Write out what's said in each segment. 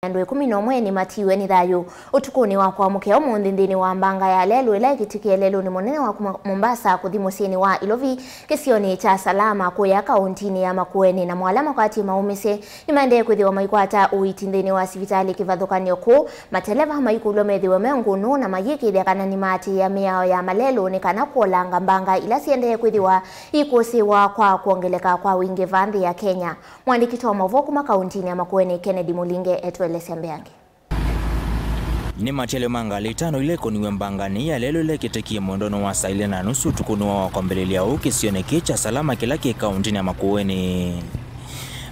Andu 11 ni matiwe ni thayu utukuni wa kwamukia umuthi nthini wa mbanga ya lelu ila ikitikie lelu ni munene wa Mombasa kuthi musyini wa Ilovi kisioni cha Salama kuya kauntini ya Makueni na mwala makwati maumise ni maendee kwithiwa maikwata uiti nthini wa sivitali kivathukanio ku mateleva maikulwa methiwe mengunu na mayikithia kana ni mati ya miao ya malelu ni kana kuolanga mbanga ila siendee kwithiwa ikusiwa kwa kuongeleka kwa wingi vanthi ya Kenya. Mwandiki wa mauvoo kuma kauntini ya Makueni Kennedy Mulinge etu Lesembeange. Ni machele mangali tano ile koniwe mbangani ya lelo ile kitekie mwondono wa saa 4:30 tukunua wa kwambelelia ukisione kicha Salama kila ki kaunti ya Makueni.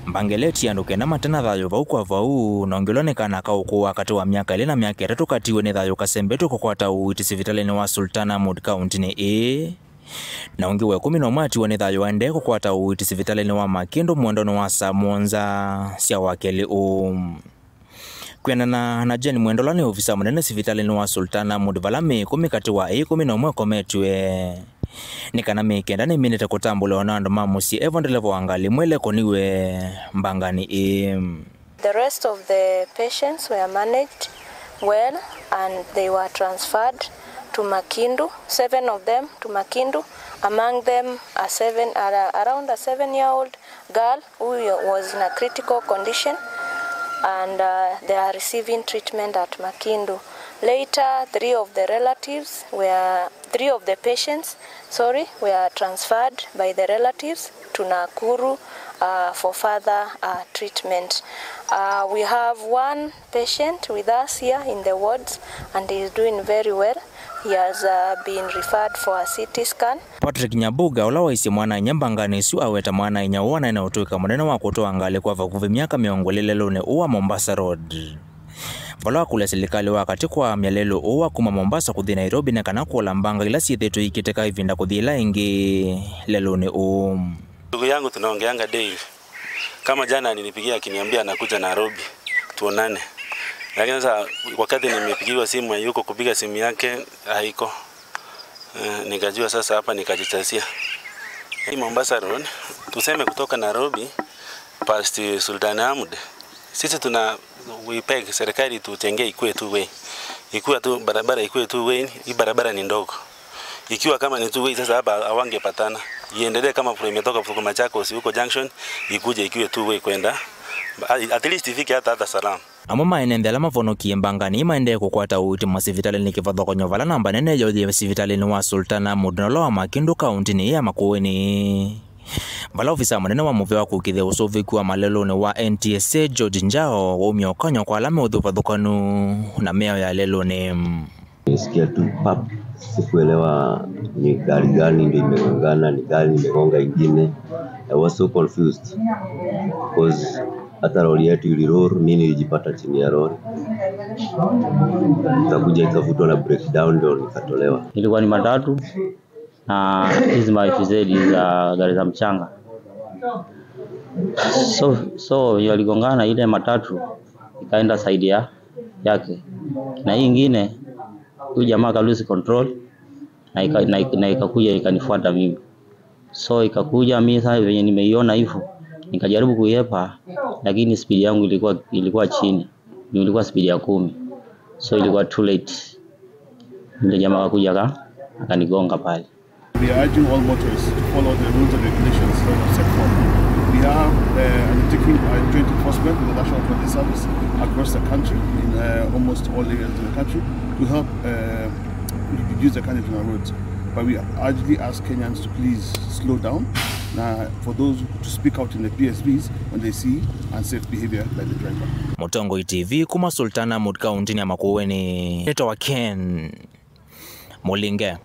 Mbangeleti anduke na matena thayo vau kwa vau na ongelonekana kauku wakati wa miaka ile na miaka 3 katiwe ni thayo kasembetu kukwata uiti sivitaleni wa Sultan Ahmud kaunti ni E. Na ungiwe 11 atiwe ni thayo ende kukwata uiti sivitaleni wa Makindu mwondono wa saa 7 sia wakeli Kwenana na Jane Mwendola ni ofisa munene sivitalini wa Sultan Ahmud valami 10 kati wa 11 kometwe. Nikana mikenda ni minete kutambula wanando mamusi evondelevo wangali mwele koniwe mbangani e. The rest of the patients were managed well and they were transferred to Makindu, 7 of them to Makindu. Among them around a 7-year-old girl who was in a critical condition, and they are receiving treatment at Makindu. Later, 3 of the patients were transferred by the relatives to Nakuru for further treatment. We have 1 patient with us here in the wards and he is doing very well. He has been referred for a CT scan. Patrick Nyabuga ulawaisi mwana nyambangani su aweta mwana inyawana na utuika munene wa kutoa ngali kwa vakuvi miaka 200 uwa Mombasa Road. Vala kule serikali wakati kwa myalelo uwa kuma Mombasa kuthi Nairobi na kana kuola mbanga ila sithetu ikiteka ivinda kuthi ila ingi lelone Ndugu yangu tunaongeanga daily. Kama jana alinipigia akiniambia anakuja Nairobi tuonane. Lakini sasa wakati nimepigiwa simu hayuko, kupiga simu yake haiko. Nikajua sasa hapa nikajichasia. Hii Mombasa Road tuseme kutoka Nairobi past Sultan Ahmad. Sisi tuna we peg serikali tutengee ikue two way. Ikue tu barabara ikue two way, hii barabara ni ndogo. Ikiwa kama ni two way sasa hapa hawangepatana. Iendelee kama imetoka kutoka Machakos huko junction ikuje ikiwe two way kwenda. At least ifike hata Salama. Amama enendela mavonokie mbangani maende kukwata uiti masivitali ni kivathukanyo vala namba nene yothi sivitali ni wa Sultan Ahmud na wa Makindu kaunti ni ya Makueni. Vala ofisa munene wa muveo wa kukithia usuviku wa maleloni wa NTSA George Njao waumia ukanyo kwa alame uthuvathukanu na miao ya leloni. Nisikia tu pap, sikuelewa ni gari gani ndio imegongana, ni gari imegonga ingine. I was so confused because hata lori yetu iliroro, mimi nilijipata chini ya lori. Nikakuja ikavutwa na breakdown ndio nikatolewa. Ilikuwa ni matatu na hizi ma FZ za gari za mchanga. So yaligongana, ile matatu ikaenda side ya yake. Na hii nyingine huyu jamaa ka lose control na ikakuja ikanifuata mimi. So ikakuja mimi sasa venye nimeiona hivyo nikajaribu kuiepa, lakini speed yangu ilikuwa chini. Nilikuwa speed ya 10. So ilikuwa too late. Yule jamaa akakuja akanigonga pale. We are urging all motorists to follow the rules and regulations that are set forth. We are undertaking a joint enforcement with the National Transit Service across the country, in almost all areas of the country, to help reduce the carnage on our roads. But we urgently ask Kenyans to please slow down. Now, for those to speak out in the PSVs when they see unsafe behavior by the driver. Mutongo TV kuma Sultan Ahmud kaunti ya Makueni. Nitoa Ken Mulinge.